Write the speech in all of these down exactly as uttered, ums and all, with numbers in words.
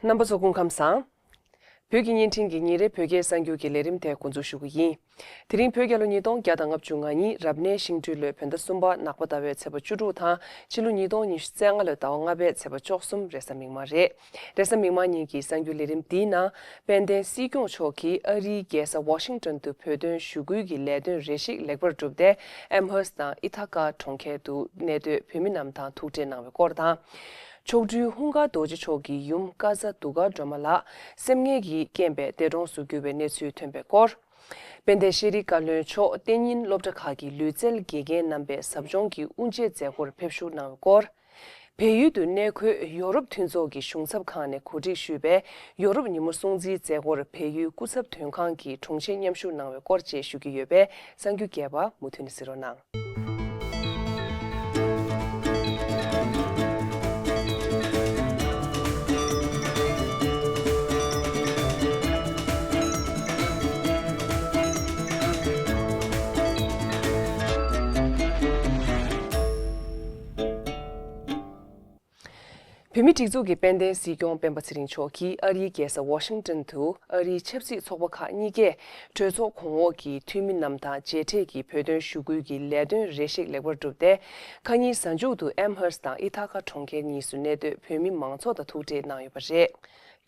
རྣམ་པ་ཚོ་སྐུ་ཁམས་བཟང་། བོད་ཀྱི་བརྙན་འཕྲིན་གྱི་ཉིན་རེའི་བོད་སྐད་གསར་འགྱུར་གྱི་ལས་རིམ་དེ་འགོ་འཛུགས་ཞུ་གི་ཡིན། དེ་རིང་བོད་རྒྱལ་ལོ་ཉིས་སྟོང་བརྒྱ་དང་ལྔ་བཅུ་ང་གཉིས་རབ་གནས་ཤིང་སྦྲུལ་ལོའི་བོད་ཟླ་གསུམ་པ་ནག་པ་ཟླ་བའི་ཚེས་པ་བཅུ་དྲུག་དང་ཕྱི་ལོ་ཉིས་སྟོང་ཉི་ཤུ་རྩ་ལྔ་ལོའི་ཟླ་བ་ལྔ་པའི་ཚེས་པ་བཅུ་གསུམ་རེས་གཟའ་མིག་དམར་རེད། རེས་གཟའ་མིག་དམར་ཉིན་གྱི་གསར་འགྱུར་ལས་རིམ་འདིའི་ནང་དཔལ་ལྡན་སྲིད་སྐྱོང་མཆོག་གིས་ཨ་རིའི་རྒྱལ་ས་ཝ་ཤིང་ཊོན་དུ་བོད་དོན་ཞུ་སྐུལ་གྱི་ལས་དོན་རེ་ཞིག་ལེགས་པར་གྲུབ་སྟེ་ཨེམ་ཧར་སི་ཊི་དང་ཨི་ཐ་ཀ་གྲོང་ཁྱེར་དུ་གནས་སྡོད་བོད་མི་རྣམས་དང་ཐུག་འཕྲད་གནང་བའི་སྐོར་དང་། མཆོག་སྤྲུལ་ཧུང་ག་རྡོ་རྗེ་མཆོག་གི་ཡུམ་ཀ་ས་དུ་ཀར་སྒྲོལ་མ་ལགས་སེམས་ངལ་གྱི་རྐྱེན་པས་འདས་གྲོངས་སུ་གྱུར་བའི་གནས་ཚུལ་ཐོན་པའི་སྐོར། དཔལ་ལྡན་ཤེས་རིག་བཀའ་བློན་མཆོག་གཏན་ཉིན་སློབ་གྲྭ་ཁག་གི་ལུས་རྩལ་དགེ་རྒན་རྣམ་པས་ཟབ་སྦྱོང་གི་དབུ་འབྱེད་མཛད་སྒོར་ཕེབས་ཞུགས་གནང་བའི་སྐོར། བལ་ཡུལ་དུ་གནས་འཁོད་ཡོ་རོབ་མཐུན་ཚོགས་ཀྱི་གཞུང་ཚབ་ཁང་ནས་གོ་སྒྲིག་ཞུས་པའི་ཡོ་རོབ་ཉིན་མོ་སྲུང་བརྩིའི་མཛད་སྒོར་བལ་ཡུལ་སྐུ་ཚབ་དོན་ཁང་གི་དྲུང་ཆེ་མཉམ་ཞུགས་གནང་བའི་སྐོར་བཅས་ཞུ་རྒྱུ་ཡོད་པས་གསར་འགྱུར་རྒྱས་པ་མུ་མཐུད་ནས་གཟིགས་རོགས་གནང་། བོད་མིའི་སྒྲིག་འཛུགས་ཀྱི་དཔལ་ལྡན་སྲིད་སྐྱོང་སྤེན་པ་ཚེ་རིང་མཆོག་གིས་ཨ་རིའི་རྒྱལ་ས་ཝ་ཤིང་ཊོན་དུ་ཨ་རིའི་ཆབ་སྲིད་ཚོགས་པ་ཁག་གཉིས་ཀས་གྲོས་ཚོགས་གོང་འོག་གི་འཐུས་མི་རྣམས་དང་མཇལ་འཕྲད་ཀྱིས་བོད་དོན་ཞུ་སྐུལ་གྱི་ལས་དོན་རེ་ཞིག་ལེགས་པར་གྲུབ་སྟེ། ཁ་ཉིན་གཟའ་མཇུག་ཏུ་ཨེམ་ཧར་སི་ཊི་དང་ཨི་ཐ་ཀ་གྲོང་ཁྱེར་གཉིས་སུ་གནས་སྡོད་བོད་མི་མང་ཚོགས་དང་ཐུག་འཕྲད་གནང་ཡོད་པ་རེད།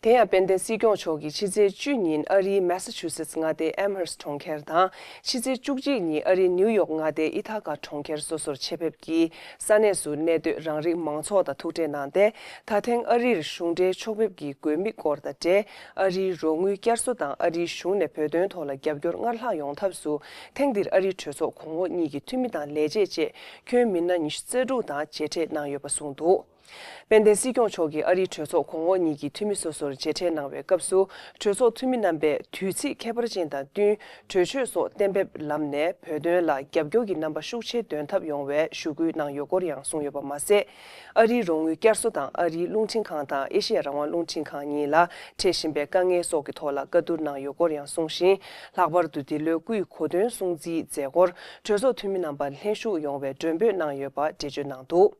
དེ་ཡང་དཔལ་ལྡན་སྲིད་སྐྱོང་མཆོག་གིས་ཕྱི་ཚེས་བཅུ་ཉིན་ཨ་རིའི་མེ་ས་ཆུ་སེ་ཊི་མངའ་སྡེའི་ཨེམ་ཧར་སི་ཊི་གྲོང་ཁྱེར་དང་། ཕྱི་ཚེས་བཅུ་གཅིག་ཉིན་ཨ་རིའི་ནིའུ་ཡོག་མངའ་སྡེའི་ཨི་ཐ་ཀ་གྲོང་ཁྱེར་སོ་སོར་ཆེད་ཕེབས་ཀྱིས་ས་གནས་སུ་གནས་སྡོད་རང་རིགས་མང་ཚོགས་དང་ཐུག་འཕྲད་གནང་སྟེ། ད་ཐེངས་ཨ་རིར་གཞུང་འབྲེལ་ཕྱོགས་ཕེབས་ཀྱི་དགོས་དམིགས་སྐོར་དང་འབྲེལ། ཨ་རིའི་རོགས་དངུལ་བསྐྱར་གསོ་དང་ཨ་རིའི་གཞུང་ནས་བོད་དོན་ཐོག་ལ་རྒྱབ་སྐྱོར་སྔར་ལྷག་ཡོང་ཐབས་སུ། ཐེངས་འདིར་ཨ་རིའི་གྲོས་ཚོགས་གོང་འོག་གཉིས་ཀྱི་འཐུས་མི་དང་ལས་བྱེད་བཅས་ཁྱོན་མི་སྣ་ཉི་ཤུ་རྩ་དྲུག་དང་མཇལ་འཕྲད་གནང་ཡོད་པ་གསུངས་འདུག་དཔལ་ལྡན་སྲིད་སྐྱོང་མཆོག་གིས་ཨ་རིའི་གྲོས་ཚོགས་གོང་འོག་གཉིས་ཀྱི་འཐུས་མི་སོ་སོར་མཇལ་འཕྲད་གནང་བའི་སྐབས་སུ། གྲོས་ཚོགས་འཐུས་མི་རྣམ་པས་དུས་ཚིགས་ཁྱད་པར་ཅན་དང་བསྟུན། གྲོས་ཆོད་སོགས་གཏན་འབེབས་ལམ་ནས་བོད་དོན་ལ་རྒྱབ་སྐྱོར་གྱི་རྣམ་པ་ཤུགས་ཆེ་འདོན་ཐབས་ཡོང་བའི་ཞུ་སྐུལ་གནང་ཡོད་སྐོར་ཡང་གསུངས་ཡོད་པ་མ་ཟད། ཨ་རིའི་རོགས་དངུལ་བསྐྱར་གསོ་དང་ཨ་རིའི་རླུང་འཕྲིན་ཁང་དང་ཨེ་ཤེ་ཡ་རང་དབང་རླུང་འཕྲིན་ཁང་གཉིས་ལ་འཕྲད་བཞིན་པའི་དཀའ་ངལ་སོགས་ཀྱི་ཐོག་ལ་བཀའ་བསྡུར་གནང་ཡོད་སྐོར་ཡང་གསུངས་ཤིང་། ལྷག་པར་དུ་འདི་ལོའི་སྐུའི་གོ་སྟོན་སྲུང་བརྩིའི་མཛད་སྒོར་གྲོས་ཚོགས་འཐུས་མི་རྣམ་པ་ལྷན་ཞུགས་ཡོང་བའི་མགྲོན་འབོད་གནང་ཡོད་པ་འགྲེལ་བརྗོད་གནང་འདུག་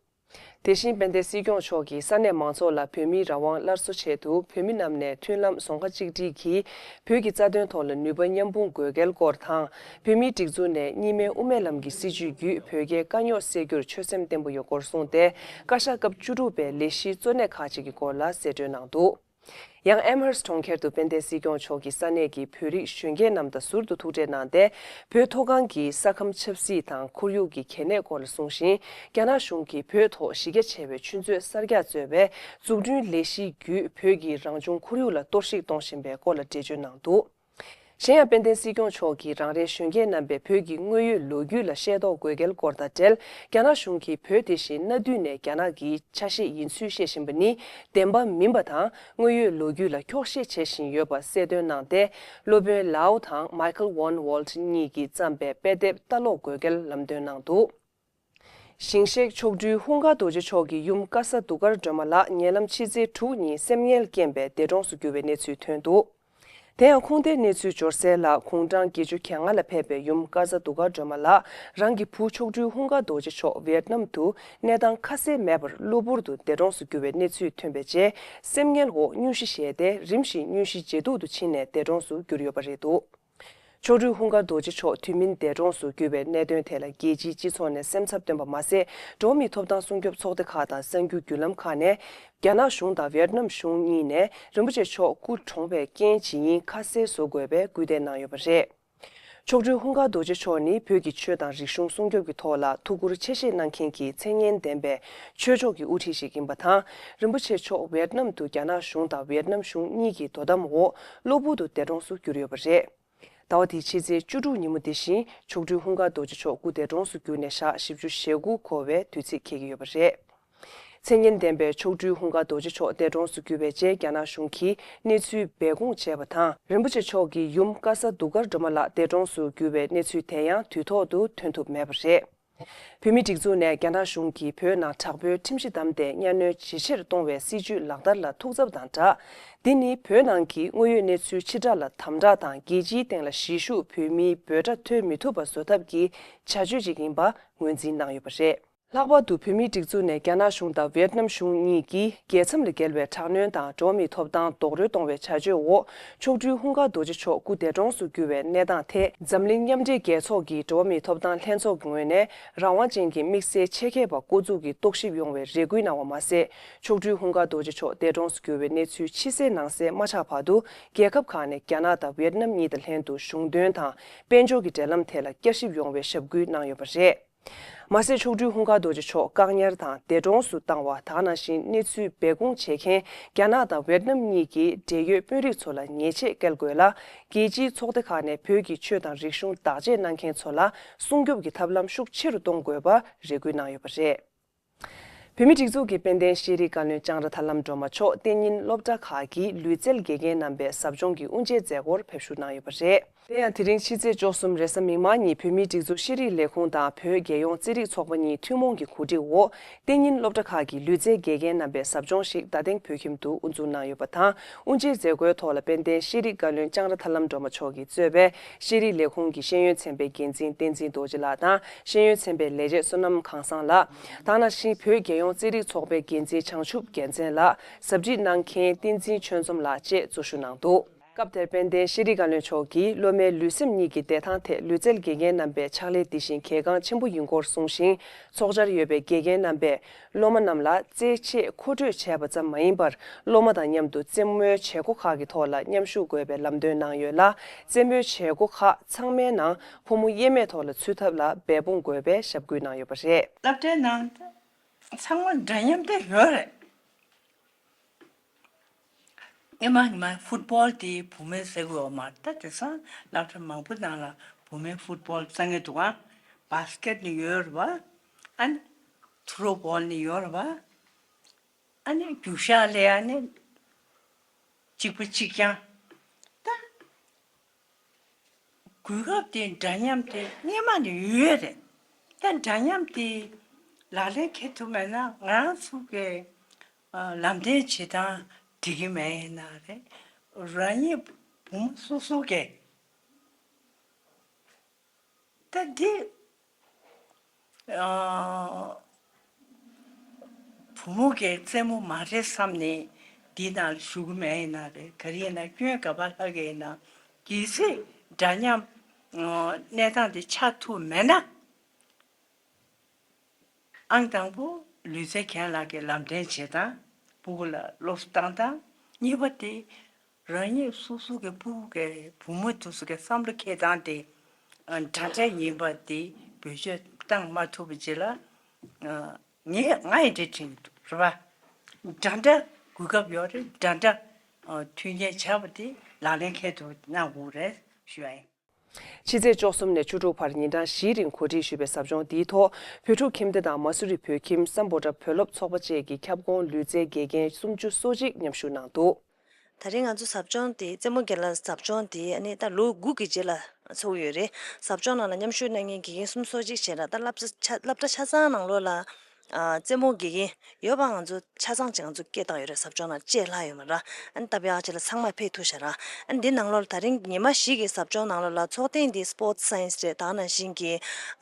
དེ་བཞིན་དཔལ་ལྡན་སྲིད་སྐྱོང་མཆོག་གིས་ས་གནས་མང་ཚོགས་ལ་བོད་མིའི་རང་དབང་སླར་གསོ་ཆེད་དུ་བོད་མི་རྣམས་ནས་མཐུན་ལམ་རྫོང་ཁ་གཅིག་སྒྲིལ་གྱིས་བོད་ཀྱི་རྩ་དོན་ཐོག་ལ་ནུས་པ་མཉམ་སྤུངས་དགོས་གལ་སྐོར་དང་། བོད་མིའི་སྒྲིག་འཛུགས་ནས་གཉིས་སྨན་དབུ་མའི་ལམ་གྱི་སྲིད་བྱུས་བརྒྱུད་བོད་རྒྱའི་དཀའ་རྙོག་སེལ་རྒྱུར་ཆོད་སེམས་བརྟན་པོ་ཡོད་སྐོར་གསུངས་ཏེ། བཀའ་ཤག་སྐབས་བཅུ་དྲུག་པའི་ལས་གཞིའི་གཙོ་གནད་ཁག་ཅིག་གི་སྐོར་ལ་གསལ་བཀྲོལ་གནང་འདུག་ཡང་ཨེམ་ཧར་སི་གྲོང་ཁྱེར་དུ་དཔལ་ལྡན་སྲིད་སྐྱོང་མཆོག་གིས་ས་གནས་ཀྱི་བོད་རིགས་གཞོན་སྐྱེས་རྣམས་དང་ཟུར་དུ་ཐུག་འཕྲད་གནང་སྟེ། བོད་མཐོ་སྒང་གི་ས་ཁམས་ཆབ་སྲིད་དང་ཁོར་ཡུག་གི་གལ་གནད་སྐོར་ལ་གསུངས་ཤིང་། རྒྱ་ནག་གཞུང་གིས་བོད་ཐོག་གཞི་རྒྱ་ཆེ་བའི་ཆུ་མཛོད་གསར་རྒྱག་གཙོས་པའི་འཛུགས་སྐྲུན་ལས་གཞིའི་བརྒྱུད་བོད་ཀྱི་རང་བྱུང་ཁོར་ཡུག་ལ་གཏོར་བཤིག་གཏོང་བཞིན་པའི་སྐོར་ལ་འགྲེལ་བརྗོད་གནང་འདུག་གཞན་ཡང་དཔལ་ལྡན་སྲིད་སྐྱོང་མཆོག་གིས་རང་རེའི་གཞོན་སྐྱེས་རྣམ་པས་བོད་ཀྱི་དངོས་ཡོད་ལོ་རྒྱུས་ལ་ཤེས་རྟོགས་དགོས་གལ་སྐོར་དང་འབྲེལ། རྒྱ་ནག་གཞུང་གིས་བོད་དེ་བཞིན་གནའ་དུས་ནས་རྒྱ་ནག་གི་ཆ་ཤས་ཡིན་ཚུལ་བཤད་བཞིན་པ་ནི་བདེན་པ་མིན་པ་དང་། དངོས་ཡོད་ལོ་རྒྱུས་ལ་འཁྱོག་བཤད་བྱེད་བཞིན་ཡོད་པ་གསལ་སྟོན་གནང་སྟེ། སློབ་དཔོན་ལའོ་དང་Michael Van Walt གཉིས་ཀྱིས་བརྩམས་པའི་དཔེ་དེབ་ལྟ་ཀློག་དགོས་གལ་ལམ་སྟོན་གནང་འདུག་ཞིང་གཤེགས་མཆོག་སྤྲུལ་ཧུང་ག་རྡོ་རྗེ་མཆོག་གི་ཡུམ་ཀ་ས་དུ་ཀར་སྒྲོལ་མ་ལགས་ཉེ་ལམ་ཕྱི་ཚེས་དྲུག་ཉིན་སེམས་ངལ་རྐྱེན་པས་འདས་གྲོངས་སུ་གྱུར་བའི་གནས་ཚུལ་ཐོན་འདུག་དེ་ཡང་ཁུངས་ལྡན་གནས་ཚུལ་འབྱོར་གསལ་ལ། དགུང་གྲངས་བརྒྱད་ཅུ་གྱ་ལྔ་ལ་ཕེབས་པའི་ཡུམ་ཀ་ས་དུ་ཀར་སྒྲོལ་མ་ལགས་རང་གི་བུ་མཆོག་སྤྲུལ་ཧུང་ག་རྡོ་རྗེ་མཆོག་ཝེད་ནམ་དུ་གནས་སྟངས་ཁ་གསལ་མེད་པར་གློ་བུར་དུ་འདས་གྲོངས་སུ་གྱུར་བའི་གནས་ཚུལ་ཐོན་པའི་རྗེས། སེམས་ངལ་འོག་སྙུང་གཞི་བཞེས་ཏེ། རིམ་བཞིན་སྙུང་གཞི་ཇེ་སྡུག་ཏུ་ཕྱིན་ནས་འདས་གྲོངས་སུ་གྱུར་ཡོད་པ་རེད་འདུག་མཆོག་སྤྲུལ་ཧུང་ག་རྡོ་རྗེ་མཆོག་དུས་མིན་འདས་གྲོངས་སུ་གྱུར་བའི་གནད་དོན་ཐད་ལ་རྒྱལ་སྤྱིའི་སྤྱི་ཚོགས་ནས་སེམས་འཚབ་བཏོན་པ་མ་ཟད། འགྲོ་བ་མིའི་ཐོབ་ཐང་སྲུང་སྐྱོབ་ཚོགས་སྡེ་ཁག་དང་གསར་འགྱུར་བརྒྱུད་ལམ་ཁག་ནས། རྒྱ་ནག་གཞུང་དང་ཝེད་ནམ་གཞུང་གཉིས་ནས་རིན་པོ་ཆེ་མཆོག་སྐུ་གྲོངས་པའི་རྐྱེན་ཇི་ཡིན་ཁ་གསལ་བཟོ་དགོས་པའི་སྐུལ་འདེད་གནང་ཡོད་པ་རེད། མཆོག་སྤྲུལ་ཧུང་ག་རྡོ་རྗེ་མཆོག་ནི་བོད་ཀྱི་ཆོས་དང་རིག་གཞུང་སྲུང་སྐྱོབ་ཀྱི་ཐོག་ལ་ཐུགས་ཁུར་ཆེ་བཞེས་གནང་མཁན་གྱི་མཚན་སྙན་ལྡན་པའི་ཆོས་ཕྱོགས་ཀྱི་དབུ་ཁྲིད་ཞིག་ཡིན་པ་དང་། རིན་པོ་ཆེ་མཆོག་ཝེད་ནམ་དུ་རྒྱ་ནག་གཞུང་དང་ཝེད་ནམ་གཞུང་གཉིས་ཀྱི་དོ་དམ་འོག་གློ་བུར་དུ་འདས་གྲོངས་སུ་གྱུར་ཡོད་པ་རེད། ཟླ་བ་འདིའི་ཕྱི་ཚེས་བཅུ་དྲུག་ཉིན་མོ་འདི་བཞིན་མཆོག་སྤྲུལ་ཧུང་ག་རྡོ་རྗེ་མཆོག་སྐུ་འདས་གྲོངས་སུ་གྱུར་ནས་ཞག་བཞི་བཅུ་ཞེ་དགུ་འཁོར་བའི་དུས་ཚིགས་འཁེལ་གྱི་ཡོད་པ་རེད། མཚན་སྙན་ལྡན་པའི་མཆོག་སྤྲུལ་ཧུང་ག་རྡོ་རྗེ་མཆོག་འདས་གྲོངས་སུ་གྱུར་བའི་རྗེས། རྒྱ་ནག་གཞུང་གིས་གནས་ཚུལ་སྦས་སྐུང་བྱས་པ་དང་། རིན་པོ་ཆེ་མཆོག་གི་ཡུམ་ཀ་ས་དུ་ཀར་སྒྲོལ་མ་ལགས་འདས་གྲོངས་སུ་གྱུར་བའི་གནས་ཚུལ་དེ་ཡང་དུས་ཐོག་ཏུ་ཐོན་ཐུབ་མེད་པ་རེད། བོད་མིའི་སྒྲིག་འཛུགས་ནས་རྒྱ་ནག་གཞུང་གིས་བོད་ནང་དྲག་པོའི་ཁྲིམས་གཞི་བསྡམས་ཏེ་གཉའ་གནོན་ཇེ་ཆེར་གཏོང་བའི་སྲིད་བྱུས་ལག་བསྟར་ལ་ཐུགས་འཚབ་དང་སྦྲགས། འདི་ནི་བོད་ནང་གི་དངོས་ཡོད་གནས་ཚུལ་ཕྱི་བསྒྲགས་ལ་དམ་དྲག་དང་། རྒྱལ་སྤྱིའི་སྟེང་ལ་གཞིས་བཞུགས་བོད་མིའི་འབོད་སྒྲ་ཐོས་མི་ཐུབ་པ་བཟོ་ཐབས་ཀྱི་བྱ་སྤྱོད་ཅིག་ཡིན་པ་ངོས་འཛིན་གནང་ཡོད་པ་རེད། ལྷག་པར་དུ་བོད་མིའི་སྒྲིག་འཛུགས་ནས་རྒྱ་ནག་གཞུང་དང་ཝེད་ནམ་གཞུང་གཉིས་ཀྱིས་རྒྱལ་མཚམས་ལས་བརྒལ་བའི་དྲག་གནོན་དང་འགྲོ་བ་མིའི་ཐོབ་ཐང་རྡོག་རོལ་གཏོང་བའི་བྱ་སྤྱོད་འོག་མཆོག་སྤྲུལ་ཧུང་ག་རྡོ་རྗེ་མཆོག་སྐུ་འདས་གྲོངས་སུ་གྱུར་བའི་གནས་སྟངས་ཐད། འཛམ་གླིང་མཉམ་འབྲེལ་རྒྱལ་ཚོགས་ཀྱི་འགྲོ་བ་མིའི་ཐོབ་ཐང་ལྷན་ཚོགས་ཀྱི་ངོས་ནས་རང་དབང་ཅན་གྱི་དམིགས་བསལ་ཆེད་མཁས་པ་བསྐོ་འཛུགས་ཀྱིས་རྟོག་ཞིབ་ཡོང་བའི་རེ་སྐུལ་གནང་བ་མ་ཟད། མཆོག་སྤྲུལ་ཧུང་ག་རྡོ་རྗེ་མཆོག་འདས་གྲོངས་སུ་གྱུར་བའི་གནས་ཚུལ་ཕྱི་གསལ་ནང་གསལ་མ་ཆགས་བར་དུ། རྒྱལ་ཁབ་ཁག་ནས་རྒྱ་ནག་དང་ཝེད་ནམ་གཉིས་དང་ལྷན་དུ་གཞུང་དོན་དང་དཔལ་འབྱོར་གྱི་འབྲེལ་ལམ་ཐད་ལ་བསྐྱར་ཞིབ་ཡོང་བའི་ཞབས་སྐུལ་གནང་ཡོད་པ་རེད། མ་ཟད། མཆོག་སྤྲུལ་ཧུང་ག་རྡོ་རྗེ་མཆོག་བཀག་ཉར་དང་འདས་གྲོངས་སུ་བཏང་བ་དང་། ནང་བཞིན་གནས་ཚུལ་སྦས་སྐུང་བྱེད་མཁན་རྒྱ་ནག་དང་ཝེད་ནམ་གཉིས་ཀྱི་འབྲེལ་ཡོད་དཔོན་རིགས་ཚོ་ལ་ཉེས་ཆད་བཀལ་དགོས་ལ། རྒྱལ་སྤྱིའི་ཚོགས་སྡེ་ཁག་ནས་བོད་ཀྱི་ཆོས་དང་རིག་གཞུང་བདག་གཅེས་གནང་མཁན་ཚོ་ལ་སྲུང་སྐྱོབ་ཀྱི་ཐབས་ལམ་ཤུགས་ཆེ་རུ་གཏོང་དགོས་པ་རེ་སྐུལ་གནང་ཡོད་པ་རེད། བོད་མིའི་སྒྲིག་འཛུགས་ཀྱི་དཔལ་ལྡན་ཤེས་རིག་བཀའ་བློན་ལྕང་ར་ཐར་ལམ་སྒྲོལ་མ་མཆོག་གཏན་ཉིན་སློབ་གྲྭ་ཁག་གི་ལུས་རྩལ་དགེ་རྒན་རྣམ་པའི་ཟབ་སྦྱོང་གི་དབུ་འབྱེད་མཛད་སྒོར་ཕེབས་བཞུགས་གནང་ཡོད་པ་རེད། དེ་ཡང་དེ་རིང་ཕྱི་ཚེས་བཅུ་གསུམ་རེས་གཟའ་མིག་དམར་ཉིན་བོད་མིའི་སྒྲིག་འཛུགས་ཤེས་རིག་ལས་ཁུངས་དང་བོད་རྒྱལ་ཡོངས་རྩེད་རིགས་ཚོགས་པ་གཉིས་ཐུན་མོང་གི་གོ་སྒྲིག་འོག་གཏན་ཉིན་སློབ་གྲྭ་ཁག་གི་ལུས་རྩལ་དགེ་རྒན་རྣམ་པའི་ཟབ་སྦྱོང་ཞིག་རྡ་སྟེང་བོད་ཁྱིམ་དུ་དབུ་འཛུགས་གནང་ཡོད་པ་དང་། དབུ་འབྱེད་མཛད་སྒོའི་ཐོག་ལ་དཔལ་ལྡན་ཤེས་རིག་བཀའ་བློན་ལྕང་ར་ཐར་ལམ་སྒྲོལ་མ་མཆོག་གིས་གཙོས་པའི་ཤེས་རིག་ལས་ཁུངས་ཀྱི་ཤེས་ཡོན་ཚན་པའི་འགན་འཛིན་བསྟན་འཛིན་རྡོ་རྗེ་ལགས་དང་། ཤེས་ཡོན་ཚན་པའི་ལས་བྱེད་བསོད་ནམས་ཁང་བཟང་ལགས་དང་། ནང་བཞིན་བོད་རྒྱལ་ཡོངས་རྩེད་རིགས་ཚོགས་པའི་འགན་འཛིན་བྱང་ཆུབ་རྒྱལ་མཚན་ལགས། ཟབ་ཁྲིད་གནང་མཁན་བསྟན་འཛིན་ཆོས་འཛོམས་ལགས་བཅས་གཙོ་བཞུགས་གནང་འདུག་སྐབས་དེར་དཔལ་ལྡན་ཤེས་རིག་བཀའ་བློན་མཆོག་གིས་སློབ་མའི་ལུས་སེམས་གཉིས་ཀྱི་བདེ་ཐང་ཐད་ལུས་རྩལ་དགེ་རྒན་རྣམ་པའི་ཕྱག་ལས་འདི་བཞིན་གལ་འགངས་ཆེན་པོ་ཡིན་སྐོར་གསུངས་ཤིང་། ཚོགས་བཅར་ཡོད་པའི་དགེ་རྒན་རྣམ་པས་སློབ་མ་རྣམས་ལ་རྩེད་ཆས་མཁོ་སྤྲོད་བྱས་པ་ཙམ་མ་ཡིན་པར། སློབ་མ་དང་མཉམ་དུ་རྩེད་མོའི་བྱེད་སྒོ་ཁག་གི་ཐོག་ལ་མཉམ་ཞུགས་དགོས་པའི་ལམ་སྟོན་གནང་ཡོད་ལ། རྩེད་མོའི་བྱེད་སྒོ་ཁག་ཚང་མའི་ནང་ཕོ་མོ་དབྱེར་མེད་ཐོག་ལ་ཚུད་ཐབས་ལ་འབད་འབུངས་དགོས་པའི་ཞབས་སྐུལ་གནང་ཡོད་པ་རེད། སློབ་གྲྭའི་ནང་ཚང་མ་འདྲ་མཉམ་དེ་ཡོད་རེད། ཉི་མ་ཉི་མ་ཕུཊ་བོལ་དེ་བུ་མོས་རྩེ་གི་ཡོད་མ་རེད། ད་དེང་སང་སློབ་གྲྭ་མང་པོ་ནང་ལ་བུ་མོའི་ཕུཊ་བོལ་རྩེ་མཁན་འདུག་ཨ། བྷ་སི་ཀེཊ་ནི་ཡོད་རེད་བ། ཨ་ནི་ཐུ་རོ་བོལ་ནི་ཡོད་རེད་བ། ཨ་ནི་རྒྱུག་ཤར་ལ་ཨ་ནི་གཅིག་པ་གཅིག་རྐྱང་། ད་གོ་སྐབས་དེ་འདྲ་མཉམ་དེ་སྔོན་མ་ནས་ཡོད་རེད། ད་འདྲ་མཉམ་དེ་ལག་ལེན་འཁེལ་ཐུབ་མེད་ན་ང་རང་ཚོ་གི་ཨ་ལམ་སྟོན་བྱེད་སྟངས་འགྲིག་གི་མེད་ཡིན་ན་རེད། རང་ཉིད་བུ་མོ་སོ་སོ་གི་ད་འདི་ཨ་བུ་མོ་གི་རྩེད་མོ་མ་རེད་བསམ་ནས་འདི་ནང་ལ་ཞུགས་གི་མེད་ཡིན་ན་རེད། ག་རེ་ཡིན་ན་སྐྱོན་ག་པར་ལྷག་གི་ཡིན་ན་གལ་སྲིད་འདྲ་མཉམ་ཨ་གནས་སྟངས་འདི་ཆགས་ཐུབ་མེད་ན། ཨང་དང་པོ་ལུས་རྩལ་མཁན་ལགས་ཀྱི་ལམ་སྟོན་བྱེད་སྟངས། སྤུ་གུ་ལ་སློབ་གསོ་བཏང་སྟངས། གཉིས་པ་དེ་རང་ཉིད་སོ་སོ་གི་སྤུ་གུ་གི་བུ་མོ་དེ་ཚོ་གི་བསམ་བློ་འཁྱེར་སྟངས་དེ་འདྲ་འདྲ་ཡིན་པ་དེ་བེད་སྤྱོད་བཏང་མ་ཐུབ་པ་རྗེས་ལ་ངས་ང་ཡི་འདྲི་དྲིན་རེད་པ། འདྲ་འདྲ་གོ་སྐབས་ཡོད་རེད། འདྲ་འདྲ་མཐུན་རྐྱེན་བྱས་པ་དེ་ལག་ལེན་འཁེལ་ཐུབ་གནང་དགོས་རེད་ཞུ་ཡ་ཡིན། ཕྱི་ཚེས་བཅུ་གསུམ་ནས་བཅུ་དྲུག་བར་ཉིན་གྲངས་བཞིའི་རིང་གོ་སྒྲིག་ཞུས་པའི་ཟབ་སྦྱོང་འདིའི་ཐོག་བོད་ཕྲུག་ཁྱིམ་སྡེ་དང་མ་སུ་རི་བོད་ཁྱིམ་སམ་བྷོ་ཊ་བོད་སློབ་ཚོགས་པ་བཅས་ཀྱི་ཁྱབ་ཁོངས་ལུས་རྩལ་དགེ་རྒན་སུམ་ཅུ་སོ་གཅིག་མཉམ་ཞུགས་གནང་འདུག་ད་རིང་ང་ཚོ་ཟབ་སྦྱོང་དེ་རྩེད་མོ་དགེ་ལགས་ཟབ་སྦྱོང་དེ་ཨ་ནི་ད་ལོ་དགུ་གི་རྗེས་ལ་ཚོགས་ཡོད་རེད། ཟབ་སྦྱོང་ནང་ལ་མཉམ་ཞུགས་གནང་མཁན་དགེ་རྒན་སུམ་ཅུ་སོ་གཅིག་བྱས་ན་ད་སློབ་གྲྭ་ཆ་སློབ་གྲྭ་ཆ་ཚང་ནང་ལོགས་ལ་ཨ་རྩེད་མོ་དགེ་རྒན་ཡོད་པ་ང་ཚོ་ཆ་ཚང་ཅིག་ང་ཚོ་སྐད་བཏང་ཡོད་རེད། ཟབ་སྦྱོང་ནང་བཅས་ལྷག་ཡོད་མ་རེད། ཨ་ནི་སྟབས་ཡག་ཅིག་ལ་ཚང་མ་ཕེབས་ཐུབ་ཤག་ར། ཨ་ནི་འདི་ནང་ལོགས་ལ་ད་རིང་ཉི་མ་བཞི་གི་ཟབ་སྦྱོང་ནང་ལོགས་ལ་ཚོགས་ཐེངས་འདི་སྤོར་ཊི་སའེན་སི་རེད། ད་ནང་བཞིན་གྱི་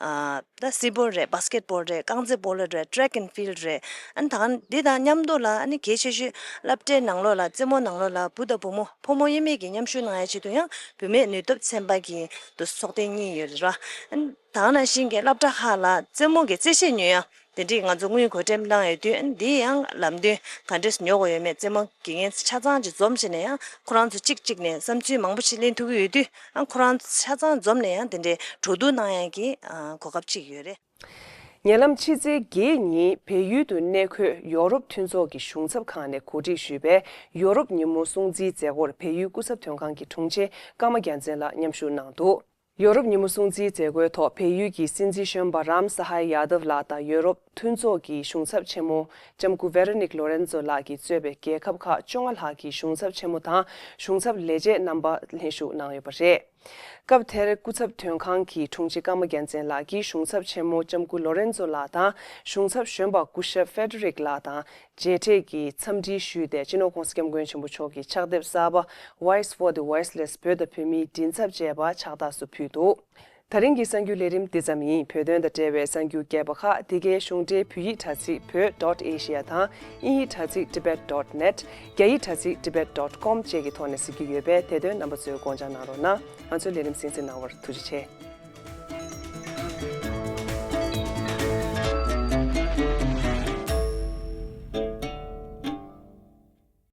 ཨ་ད་བསིལ་སྤོལ་རེད། བྷ་སི་ཀེཊ་བྷོལ་རེད། རྐང་རྩེད་སྤོ་ལོ་རེད། ཊེག་ཨེན་ཕིལ་ཌི་རེད། ཨ་ནི་ད་འདི་དང་མཉམ་དུ་ལ་ཨ་ནི་གལ་ཆེ་ཤོས་སློབ་གྲྭའི་ནང་ལོགས་ལ་རྩེད་མོ་ནང་ལོགས་ལ་བུ་དང་བུ་མོ་ཕོ་མོ་དབྱེར་མེད་ཀྱི་མཉམ་ཞུགས་གནང་ཡའི་ཆེད་དུ་ཡང་བུད་མེད་ནུས་སྟོབས་ཚན་པ་གི་འདུ་ཚོགས་ཐེངས་གཉིས་ཡོད་རེད་ར། ཨ་ནི་ད་ནང་བཞིན་གྱི་སློབ་གྲྭ་ཁག་ལ་རྩེད་མོ་གི་རྩེད་ཆས་ཉོ་ཡ་དེ་འདྲས་ང་ཚོ་དངུལ་གོ་སྒྲིག་གནང་ཡོད་དུས། ཨ་ནི་འདི་ཡང་ལམ་སྟོན་ག་འདྲས་ཉོ་དགོས་ཡོད་མེད། རྩེད་མོ་དགེ་རྒན་ཆ་ཚང་ཅིག་འཛོམས་བྱས་ནས་ཡང་ཁོ་རང་ཚོ་གཅིག་གཅིག་ནས་བསམ་ཚུལ་མང་པོ་ཞིག་ལེན་ཐུབ་ཀྱི་ཡོད་དུས། ཨ་ཁོ་རང་ཚོ་ཆ་ཚང་འཛོམས་ནས་ཡང་དེ་འདྲའི་གྲོས་བསྡུར་གནང་ཡ་གི་ཨ་གོ་སྐབས་ཅིག་ཡོད་རེད། ཉེ་ལམ་ཕྱི་ཚེས་བརྒྱད་ཉིན་བལ་ཡུལ་དུ་གནས་འཁོད་ཡོ་རོབ་མཐུན་ཚོགས་ཀྱི་གཞུང་ཚབ་ཁང་ནས་གོ་སྒྲིག་ཞུས་པའི་ཡོ་རོབ་ཉིན་མོ་སྲུང་བརྩིའི་མཛད་སྒོར་བལ་ཡུལ་སྐུ་ཚབ་དོན་ཁང་གི་དྲུང་ཆེ་ཀརྨ་རྒྱལ་མཚན་ལགས་མཉམ་ཞུགས་གནང་འདུག་ཡོ་རོབ་ཉིན་མོ་སྲུང་བརྩིའི་མཛད་སྒོའི་ཐོག་བལ་ཡུལ་གྱི་སྲིད་འཛིན་གཞོན་པ་རམ་ས་ཧའི་ཡ་དབ་ལགས་དང་། ཡོ་རོབ་མཐུན་ཚོགས་ཀྱི་གཞུང་ཚབ་ཆེན་མོ་ལྕམ་སྐུ་ཝེ་རོ་ནིག་ལོ་རེན་ཛོ་ལགས་ཀྱིས་གཙོས་པའི་རྒྱལ་ཁབ་ཁག་བཅོ་ལྔ་ལྷག་གི་གཞུང་ཚབ་ཆེན་མོ་དང་གཞུང་ཚབ་ལས་བྱེད་རྣམ་པ་ལྷན་ཞུགས་གནང་ཡོད་པ་རེད། སྐབས་དེར་སྐུ་ཚབ་དོན་ཁང་གི་དྲུང་ཆེ་ཀརྨ་རྒྱལ་མཚན་ལགས་ཀྱིས་གཞུང་ཚབ་ཆེན་མོ་ལྕམ་སྐུ་ལོ་རེན་ཛོ་ལགས་དང་། གཞུང་ཚབ་གཞོན་པ་སྐུ་ཞབས་ཧྥེ་ཌེ་རིག་ལགས་དང་མཇལ་འཕྲད་ཀྱིས་འཚམས་འདྲི་ཞུས་ཏེ། སྤྱི་ནོར་༸གོང་ས་༸སྐྱབས་མགོན་ཆེན་པོ་མཆོག་གི་ཕྱག་དེབ་གསར་པ་Voice for the Voiceless བོད་དང་བོད་མིའི་མགྲིན་ཚབ་ཅེས་པ་ཕྱག་རྟགས་སུ་ཕུལ་འདུག་ད་རིང་གི་གསར་འགྱུར་ལས་རིམ་འདི་ཙམ་ཡིན། བོད་དོན་དང་འབྲེལ་བའི་གསར་འགྱུར་རྒྱས་པ་ཁག་འདི་གའི་གཞུང་འབྲེལ་བོད་ཡིག་དྲ་ཚིགས་བོད་dot asia དང་དབྱིན་ཡིག་དྲ་ཚིགས་tibet dot net། རྒྱ་ཡིག་དྲ་ཚིགས་tibet dot com བཅས་ཀྱི་ཐོག་ནས་གཟིགས་རྒྱུ་ཡོད་པས། དེ་དོན་རྣམ་པ་ཚོས་དགོངས་འཇགས་གནང་རོགས་གནང་། ང་ཚོའི་ལས་རིམ་གསན་གཟིགས་གནང་བར་ཐུགས་རྗེ་ཆེ།